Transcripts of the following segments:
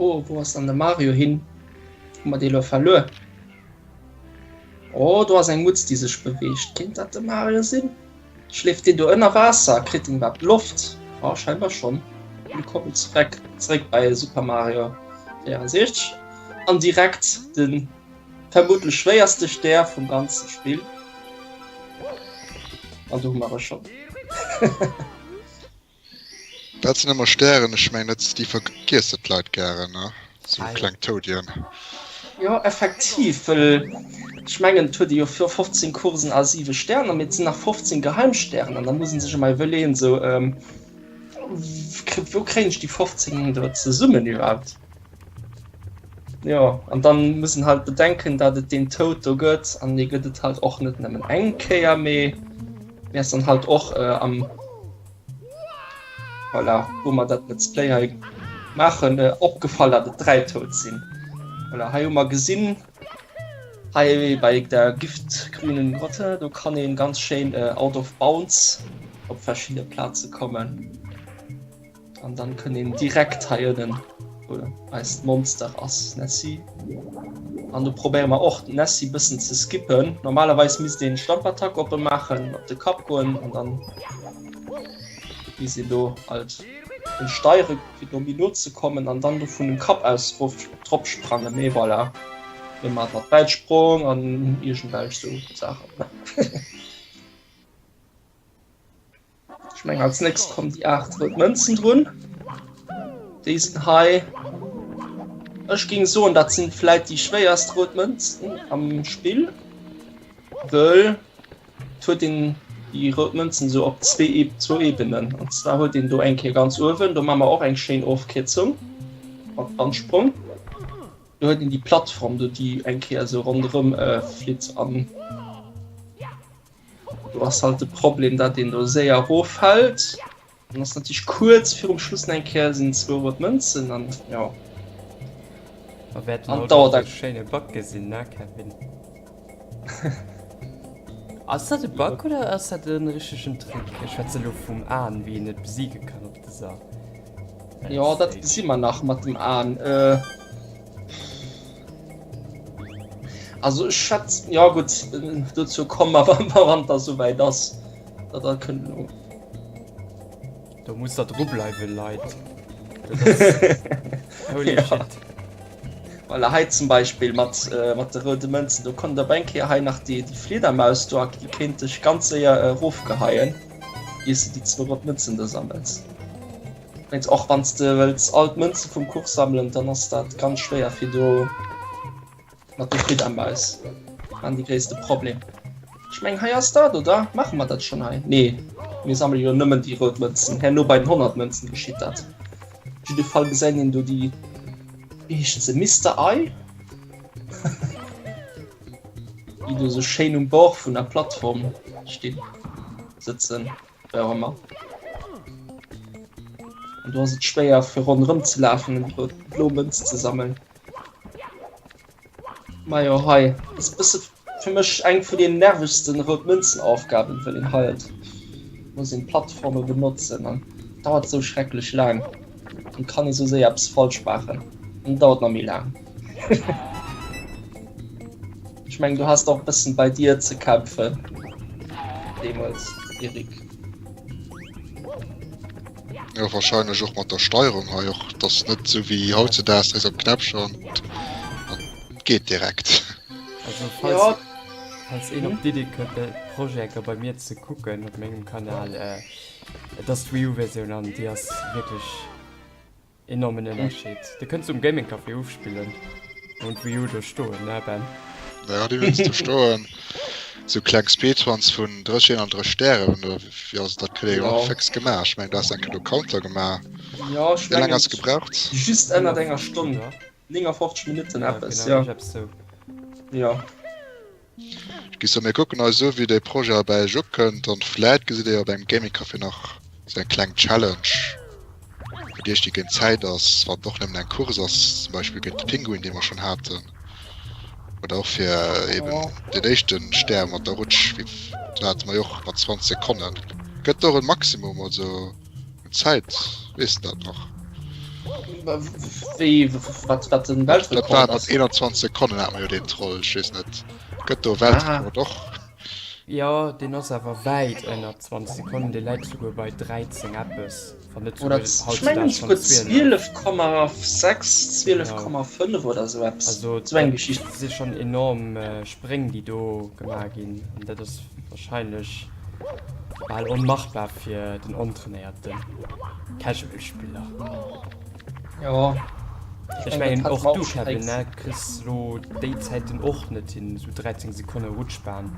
Oh, wou ass dann de Mario hin? Hu mer dee lo verluer? Oh, do ass eng Mutz, déi sech beweegt. Kéint dat de Mario sinn? Schleeft deen do ënner Waasser? Kritt deen iwwerhaapt Loft? Oh, scheinbar schonn. Willkommen zréck, zréck bei Super Mario 64. An direkt de vermutlich schwéierste Stär vum ganze Spill. An do hu mer e schonn. Dat sinn ëmmer Stären, ech mengen dat déi vergiessen d'Leit gären, ne? Sou kleng Toadien. Jo effektiv, well ech mengen et huet ee jo 15 Coursen a 7 Stären, mee et sinn nach 15 Geheimstären an da muss ee sech ëmmer iwwerleeën esou wou kréien ech déi 15 do zesummen iwwerhaapt? Jo an dann muss een halt bedenken, dat et deen Toad do gëtt an dee gëtt et halt och net nëmmen eng Kéier, mee mir ass dann halt och am Voilà, wou mer dat Let's Play hei maachen, äh, opgefall, dat et 3 Toad sinn. Voilà, hei hu mer gesinn, hei bei der giftgrünen Grotte, do kann een ganz schéin äh, out of bounds op verschidde Plaze kommen. An dann kënnt een direkt hei ënnen, wou eist Monster ass, Nessie. An do probéiere mer och d'Nessie bëssen ze skippen. Normalerweis misst een Stampattack oppe maachen, op de Kapp goen an dann misst een do halt den steiere fir do méi no ze kommen an dann do vun dem Kapp aus rof drop sprangen. Mee voilà, mir mat mat Wäitsprong an iergendwelch sou Saachen. Ech mengen als nächst kommen déi 8 rout Mënzen drun. Déi sinn hei. Ech géing soen, dat sinn vläit déi schwéierst rout Mënzen am Spill. Wëll et huet een déi rout Mënzen esou op zwee, zwou Ebenen. An zwar huet een do eng Kéier ganz uewen, do maache mer och eng schéin Ofkierzung mat Wandsprong. Do huet een déi Plattform do, déi eng Kéier esou ronderëm flitt an. Do ass halt de Problem, dat een do séier eroffält. Dann ass natierlech kuerz virum Schluss nach eng Kéier sinn zwou rout Mënzen an jo. Mer wäerten haut och e schéine Bug gesinn, ne Kevin? Ass dat e Bug oder ass dat e richtegen Trick? Ech schwätze lo vum Aen, wéi een et besiege kann op dëser Jo, dat gesi mer nach mat dem Aen. Also ech schätz, ja gutt, dozou komme mer, wann wann et da souwäit ass. Da da kënnt elo. Do musst der dru bleiwen, Leit. Dat ass holy Ja. shit. Voilà, hei zum Beispill mat, äh, mat de roude Mënzen, do konnt op eng Kéier hei nach déi, déi Fliedermaus do, déi kéint dech ganz séier erofgeheien, ier s de déi zwou rot Mënzen do sammels. Wéinst och wann s de wëlls all d'Mënze vum Kuch sammelen, dann ass dat ganz schwéier fir do mat de Flittermaus an déi gréisste Problem. Ech meng hei ass dat oder? Maache mer dat schonn hei? Nee, mir sammele jo nëmmen déi rout Mënzen. Herno bei den 100 Mënzen geschitt dat. Op jidde Fall gesäit een do déi, wéi heeschen se, Mister Eye? Déi do sou schéin um Bord vun der Plattform stinn, sëtzen. Wéi och ëmmer. An do ass et schwéier fir ronderëm ze lafen an déi blo Mënz ze sammeln. Majo hei ass bësse fir mech eng vun den nervegsten rout Mënzenaufgaben, well een hei halt muss een Plattforme benotzen an dauert sou schrecklech laang an kann ee sou séier eppes falsch maachen an dauert nach méi laang. Ech mengen du has och bëssen bei dir ze kämpfen deemools Eric. Jo wahrscheinlech och mat der Steierung hei och, dass net sou wéi hautzedaags drécks op Knäppchen an et geet direkt. Also falls, Ja. falls een op d'Iddi kënnt de Projet enker bei mir ze kucken op mengem Kanal, et ass d'Wii U Versioun an déi ass wierklech Enormen Ënnerscheed. De kënns um Gaming Café ofspillen. Hun d'Wii U do stoen, ne Ben? Ja, déi hunn se do stoen. Sou kleng Speedruns vun 30, 31 Stären, oder wéi ass et? Dat kritt ee jo och fix gemaach. Ech mengen, du has eng Kéier do Counter gemaach. Jo, ech Wéi laang mengen has de gebraucht? just ënnert enger Stonn, 59 Minutten eppes, jo. Jo. Ech gi soen, mir kucken eis u wéi dee Projet bei iech ukënnt an vläit gesitt dir jo op engem Gaming Café nach sou eng kleng Challenge fir iech déi géint d'Zäit ass, wann et och nëmmen eng Course ass, zum Beispill géint de Pinguin dee mer schonn haten oder och fir eben den éischte Stär mat der Rutsch, wéi do hate mer jo och mat 20 Sekonnen. Gëtt och en Maximum, also un Zäit, weess de dat nach? Wéi wat wat den Weltrekord Dat war mat 21 Sekonnen hat mer jo deen Troll, ech weess net, gëtt do e Weltrekord och? Jo, deen ass awer wäit ënner 20 Sekonnen, dee läit souguer bei 13 eppes, wann net souguer hautzudags schonn 12. 12,6, 12,5 oder sou eppes, Also sou eng Geschicht. Dat si schonn enorm Spréng, déi do gemaach ginn, an dat ass warscheinlech bal onmachbar fir den ontrainéierte Casual-Spiller. Jo. Ech mengen och du Kevin ne kriss lo déi Zäiten och net hin, sou 13 Sekonne Rutschbahn.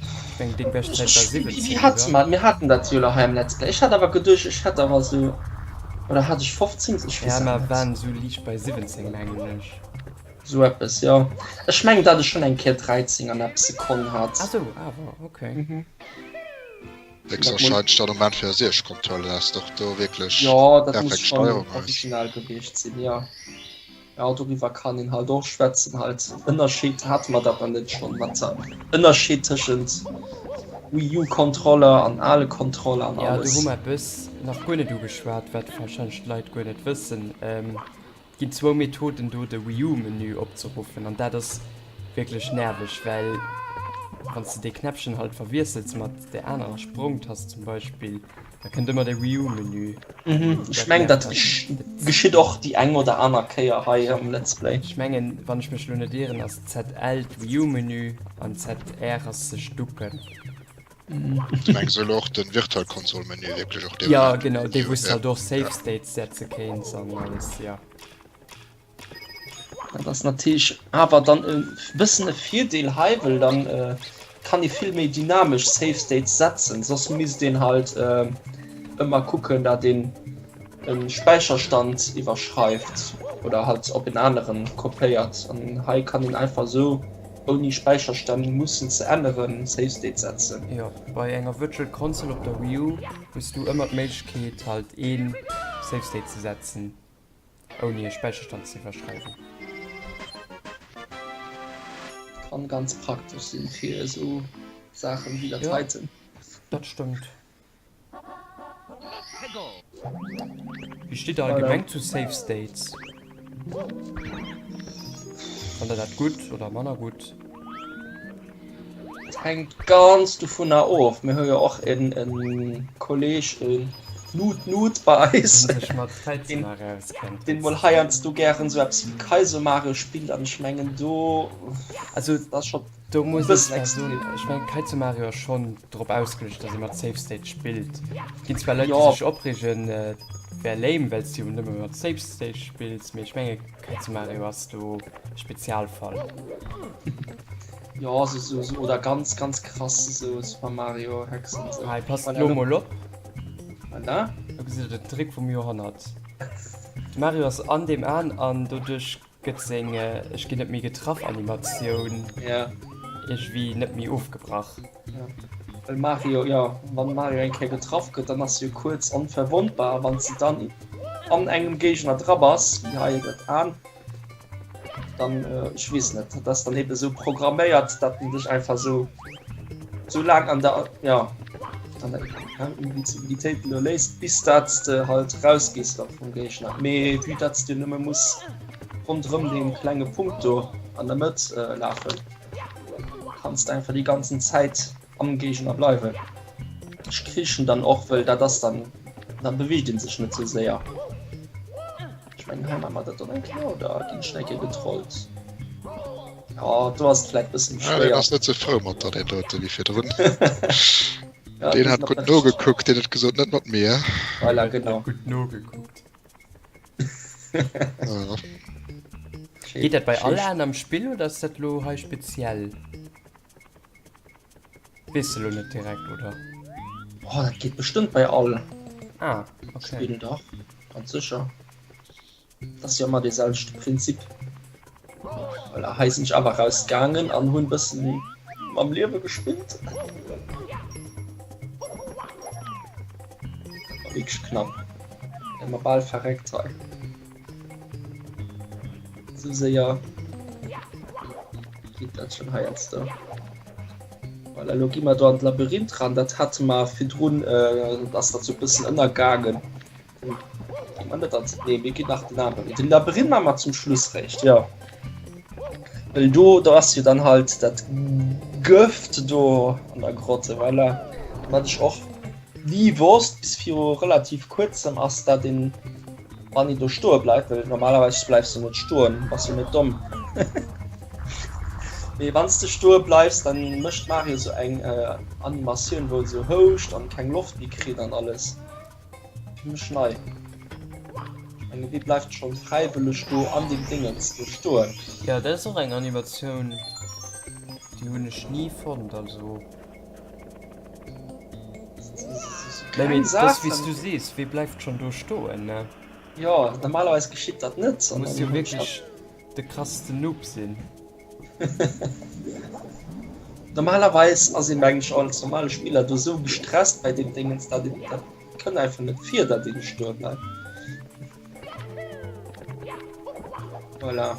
Ech mengen deng bescht Zäit war 17 Wéi hate mer, mir haten dat jo elo hei am Let's Play. Ech hat awer geduecht ech hätt awer sou, oder hat ech 15, ech weess Ja mer net. waren sou liicht bei 17 mengen ech. Sou eppes jo. Ech mengen dat ech schonn eng Kéier 13 an eppes Sekonn hat. Ah sou awer okay. Héchstwahrscheinlech dann um N64 Kontroll ass doch do wierklech Jo, dat muss perfekt schon Steierung ass. original gewiescht sinn, jo. Jo, doriwwer kann een halt och schwätzen halt. Ënnerscheed, hate mer dat dann net schonn mat der Ënnerscheed tëschent Wii U Kontroller an ale Kontroller an Ja, do alles. hu mer eppes nach guer net ugeschwat, wat warscheinlech d'Leit guer net wëssen. Et ginn zwou Methoden do de Wii U Menü opzeruffen an dat ass wierklech nerveg, well wann s de dee Knäppchen halt verwiessels mat der anerer Sprongtast zum Beispill, da kënnt ëmmer de Wii U Menü. Ech mengen dat geschitt och déi eng oder aner Kéier hei am Let's Play. Ech mengen, wann ech mech elo net ieren, ass ZL d'Wii U Menü an ZR ass sech ducken. Du mengs elo och den Virtual Console Menü wierklech och dee Ja genau, dee wou s de halt och Save States setze kéints an alles, jo. Dat ass natierlech awer dann e bëssen e Virdeel hei, well dann kann ee vill méi dynamesch Save States setzen, soss misst een halt ëmmer kucken, dat een e Späicherstand iwwerschreift oder halt op en aneren kopéiert an hei kann een einfach esou Ouni Späicherstänn mussen ze änneren, Save State setzen. Jo, bei enger Virtual Console op der Wii U hues du ëmmer d'Méiglechkeet halt een Save State ze setzen ouni e Späicherstand ze iwwerschreiwen. Kann ganz praktesch sinn fir esou Saachen wéi dat heiten. Jo, dat stëmmt. Wéi steet der allgemeng zu Save States? Fannt der dat gutt oder manner gutt? Et hänkt ganz dovunner of. Mir hu jo och en, en Kolleg, en Nut Nut bei eis, Deen sech mat Kaizo Mario auskennt. deen mol heiansdo gären esou eppes wéi Kaizo Mario spillt an ech mengen do, Also dat ass scho Do muss ech zwar soen, ech mengen Kaizo Mario ass schonn drop ausgeluecht, dass ee mat Save State spillt. Et ginn zwar Leit, déi sech opreegen, et wär lame, well s de jo nëmme mat Save State spills, mee ech menge Kaizo Mario ass do e Spezialfall. Jo, sou, sou, oder ganz, ganz krass sou Super Mario Hexen. Hei, passt elo mol op. Voilà. Do gesitt der den Trick vum Joerhonnert. De Mario ass an deem An an doduerch Gëtt seng Ech ginn net méi getraff Animatioun iergendwéi net méi ofgebrach? Well Mario, jo, wann Mario eng Kéier getraff gëtt, dann ass e jo kuerz onverwondbar, a wann s de dann an engem Géigner dra bass, wéi hei dat An, dann, ech weess net, dat ass dann ebe sou programméiert, datt en dech einfach sou sou laang an der, jo, an der Invincibilitéit elo léisst, bis dat s de halt rausgees da vum Géigner. Mee vue datt s de nëmme muss Ronderëm dee klenge Punkt do an der Mëtt lafen, kanns de einfach déi ganzen Zäit am Géigner bleiwen. Ech krichen dann och, wëll dat ass dann, dann beweegt een sech net sou séier. Ech mengen hei maache mer dat dann eng Kéier, oder ginn ech nach eng Kéier getrollt? Jo, do ass et vläit bëssen méi schwéier. Deen ass net sou frou mat der, deen dote, wéi virdrun. Deen hat gutt nogekuckt, deen huet gesot, net mat mir. Voilà, genau. Gutt nogekuckt. Geet dat bei all Aen am Spill oder ass dat lo hei speziell? Weess de lo net direkt oder? Oh, dat geet bestëmmt bei all ah, okay. Spill dach ganz sécher. Dat ass jo ëmmer dee selwechte Prinzip. Voilà, hei sinn ech awer rausgaangen an hunn bëssen mam Liewe gespillt. War wierklech knapp. Wär mer bal verreckt hei. Sou séier geet dat schon heiansdo. Voilà, lo gi mer do an d'Labyrinth ran. Dat hate mer virdrun, äh, ass dat sou e bëssen ënnergaangen. Mer net an, nee, mir ginn nach den anere Wee. Den Labyrinth maache mer zum Schluss réischt, jo. Well do, do ass jo dann halt dat Gëft do an der Grotte, voilà. Wat ech och ni wosst bis viru relativ kuerzem ass, dat een, wann een do stoe bleift, well normalerweis bleifs du net stoen, bass jo net domm, mee wann s de stoe bleifs, dann mécht Mario sou eng Animatioun, wou en sou houscht an keng Loft méi kritt an alles. Fir mech nei. Ech menge wie bleift schonn fräiwëlleg do an deem Dingens do stoen? Jo, dat ass och eng Animatioun, déi hunn ech ni fonnt, also. Nee, mee dat ass wéi s du sees, wie bleift schonn do stoen, ne? Jo, normalerweis geschitt dat net. Du muss jo wierklech de krassesten Noob sinn. Normalerweis ass een mengen ech als normale Spiller do sou gestresst bei deem Dingens, dat een dat kënnt einfach net vir, dat een stoe bleift. Voilà.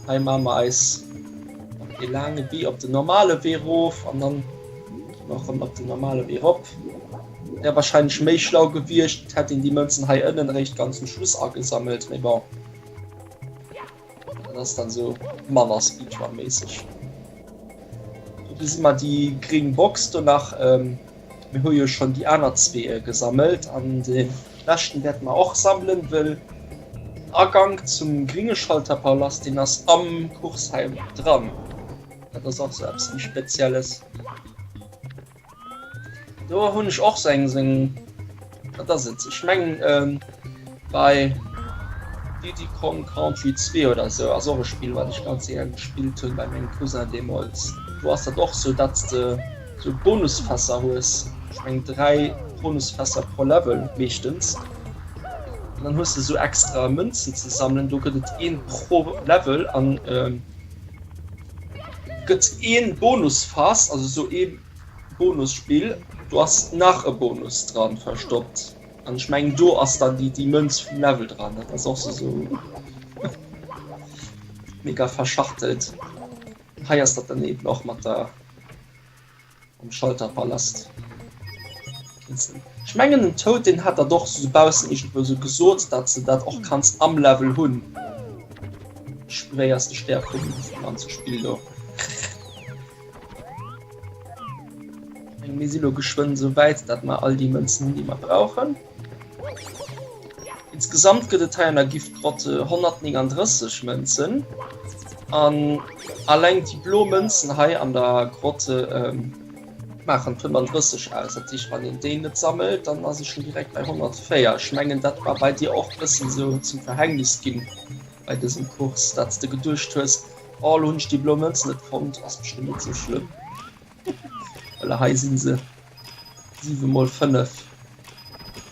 Hei maache mer eis op dee laange Wee op den normale Wee rof an dann gi mer erëm op den normale Wee rop. Wär wahrscheinlech méi schlau gewiescht, hätt een déi Mënzen hei ënnen eréischt ganz zum Schluss agesammelt, mee bon. Dat ass dann sou manner Speedrun-méisseg. Do gesi mer déi gréng Box do nach. Mir hu jo schonn déi aner zwee gesammelt an de leschten wäerte mer och sammelen, wëll den Agank zum gringe Schalterpalast, deen ass am Kursheim dran. Dat ass och sou eppes méi Spezielles. Do hunn ech och sou eng, sou eng, wat ass et? Ech mengen bei Diddy Kong Country 2 oder sou ass och e Spill, wat ech ganz gär gespillt hunn bei mengem Cousin deemools. Do ass dat och sou, datt s de sou Bonusfässer hues, ech mengen 3 Bonusfässer pro Level meeschtens, an dann hues de sou extra Mënzen ze sammelen. Do gëtt et een pro Level an gëtt een Bonusfass, also sou ee Bonusspill, do ass nach e Bonus dran verstoppt an ech mengen do ass dann déi déi Mënz vum Level dran. Dat ass och sou mega verschachtelt. Hei ass dat dann eben och mat der Am Schalterpalast. Ech mengen den Toad deen hat dat och sou baussen iergendwou sou gesot, dat se dat och kanns am Level hunn. Schwéierste Stär vum ganze Spill do. Mir si lo geschwënn sou wäit, dat mer all déi Mënzen hunn, déi mer brauchen. Insgesamt gëtt et hei an der Giftgrotte 139 Mënzen an alleng déi blo Mënzen hei an der Grotte maachen 35 aus. Dat heescht, wann een déi net sammelt, dann ass ee schonn direkt bei 104. Ech mengen, dat war bei dir och bëssen esou zum Verhängnis ginn bei dësem Kurs, dat s de geduecht hues, Oh, elo hunn ech déi blo Mënz net fonnt, ass bestëmmt net esou schlëmm. Well hei si se 7 mol 5.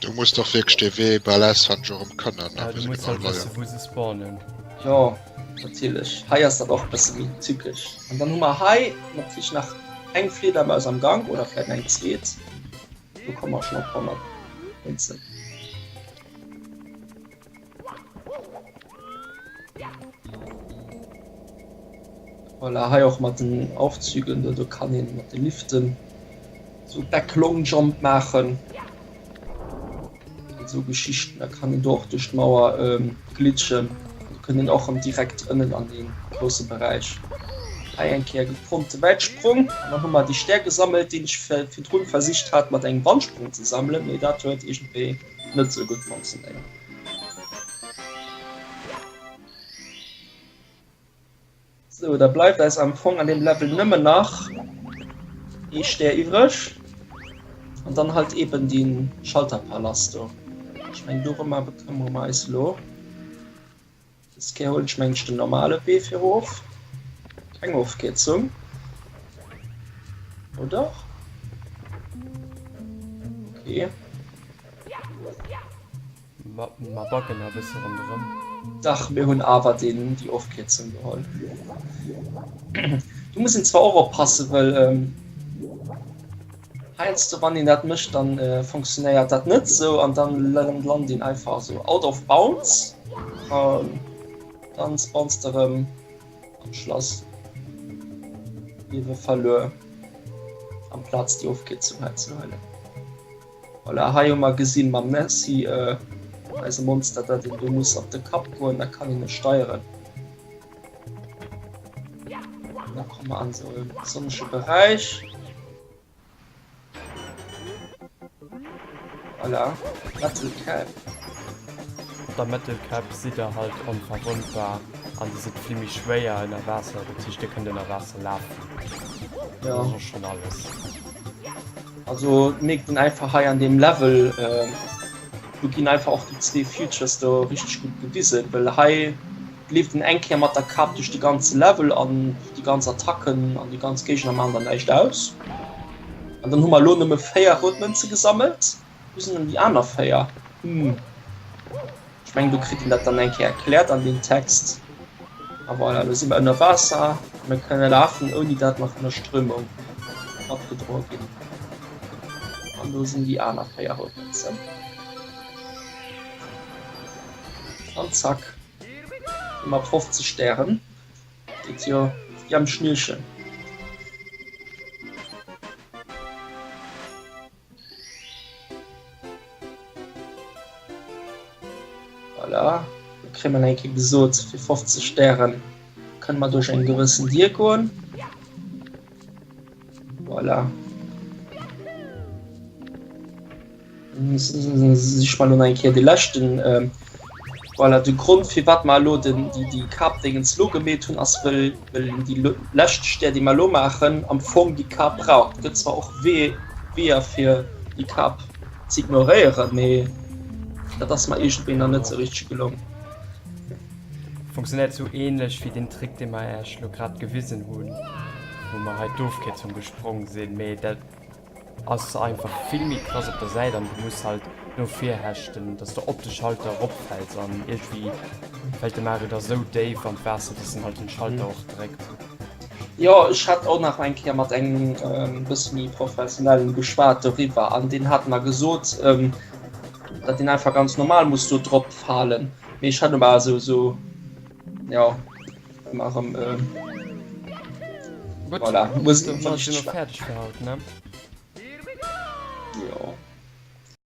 Du muss doch wierklech dee Wee bal auswenneg och erëm kënnen, Ja, du muss halt wëssen, wou se spawnen. Jo, natierlech. Hei ass dat och e bësse méi tückesch. An dann hu mer hei natierlech nach eng Fliedermaus am Gank oder vläicht eng zweet. Do komme mer schonn op 100 Mënzen. Voilà, hei och mat den Aufzügen, do kann een mat de Liften sou Back Long Jump maachen an sou Geschichten. Da kann een do och duerch d'Mauer glitschen. Do kënnt een och erëm direkt ënnen an dee grousse Beräich. Hei eng Kéier gekonnte Wäitsprung an dann hu mer déi Stär gesammelt, deen ech virdrun versicht hat mat engem Wandsprung ze sammelen, mee dat huet iergendwéi net sou gutt funktionéiert. Sou, da bleift eis am Fong an deem Level nëmmen nach ee Stär iwwreg. An dann halt eben den Schalterpalast do. Ech meng dorëmmer bekëmmere mer eis elo. Des Kéier huelen ech mengen ech den normale Wee fir erof. Keng Ofkierzung. Oder? Okay. Mer backen e bësse ronderëm. Dach, mir hunn awer deen, déi Ofkierzung geholl. Do muss een zwar och oppassen, well heiansdo wann een dat mécht, dann funktionéiert dat net esou an dann lant een einfach esou out of bounds an dann spawns de erëm am Schlass. Liewe verluer, amplaz déi Ofkierzung hei ze huelen. Voilà, hei hu mer gesinn mam Nessie. Eise Monster, dat een do muss op de Kapp goen, da kann een e steieren. Da komme mer an esou e sonnege Beräich. Voilà, Metal Cap. Mat der Metal Cap sidd der halt onverwonnbar an dir sidd vill méi schwéier ënner Waasser, dat heescht dir kënnt ënner Waasser lafen. Ja. Dat ass och schonn alles. Also mierkt een einfach hei an deem Level, do ginn einfach och déi zwee Features do richteg gutt gewisen, well hei leeft een eng Kéier mat der Kap duerch de ganze Level an déi ganz Attacken an déi ganz Géigner maachen der näischt aus. An dann hu mer elo nëmme 4 rout Mënze gesammelt. Wou sinn dann déi aner 4? Hm. Ech mengen do kritt een dat dann eng Kéier erkläert an deem Text. A voilà, elo si mer ënner Waasser a mir kënne lafen ouni dat mer vun der Strömung matgedroe ginn. An do sinn déi aner 4 rout Mënzen. An zack. Mat 50 Stären. Geet jo wéi am Schnürchen. Voilà. Do kréie mer nach eng Kéier gesot, fir 50 Stären kënne mer duerch eng gewëssen Dier goen. Voilà. Sich mer lo nach eng Kéier de leschten. Voilà, de Grond firwat mer elo den déi déi Kap-Déngens lo gemeet hunn, ass wëll wëll déi lescht Stär déi mer elo maachen am Fong déi Kap braucht. Et gëtt zwar och Wee Weeër fir déi Kap ze ignoréieren, mee dat ass mer iergendwéi nach net sou richteg gelong. Funktionéiert sou ähnlech wéi den Trick dee mer Äech lo grad gewisen hunn, wou mer hei d'Ofkierzung gesprong sinn, mee dat Ass einfach vill méi krass op der Säit an du muss halt no vir hechten dass de op de Schalter erop fälls an iergendwéi fällt de Mario da sou déif an d'Waasser dass en halt den Schalter och dréckt. Jo ech hat och nach eng Kéier mat engem bësse méi professionellen geschwat doriwwer an deen hat mer gesot dat een einfach ganz normal muss do drop falen, mee ech hat awer esou esou jo. Ëmmer erëm. Äh, Gutt, voilà. Muss dann si mer fäerdeg fir haut, ne? Jo.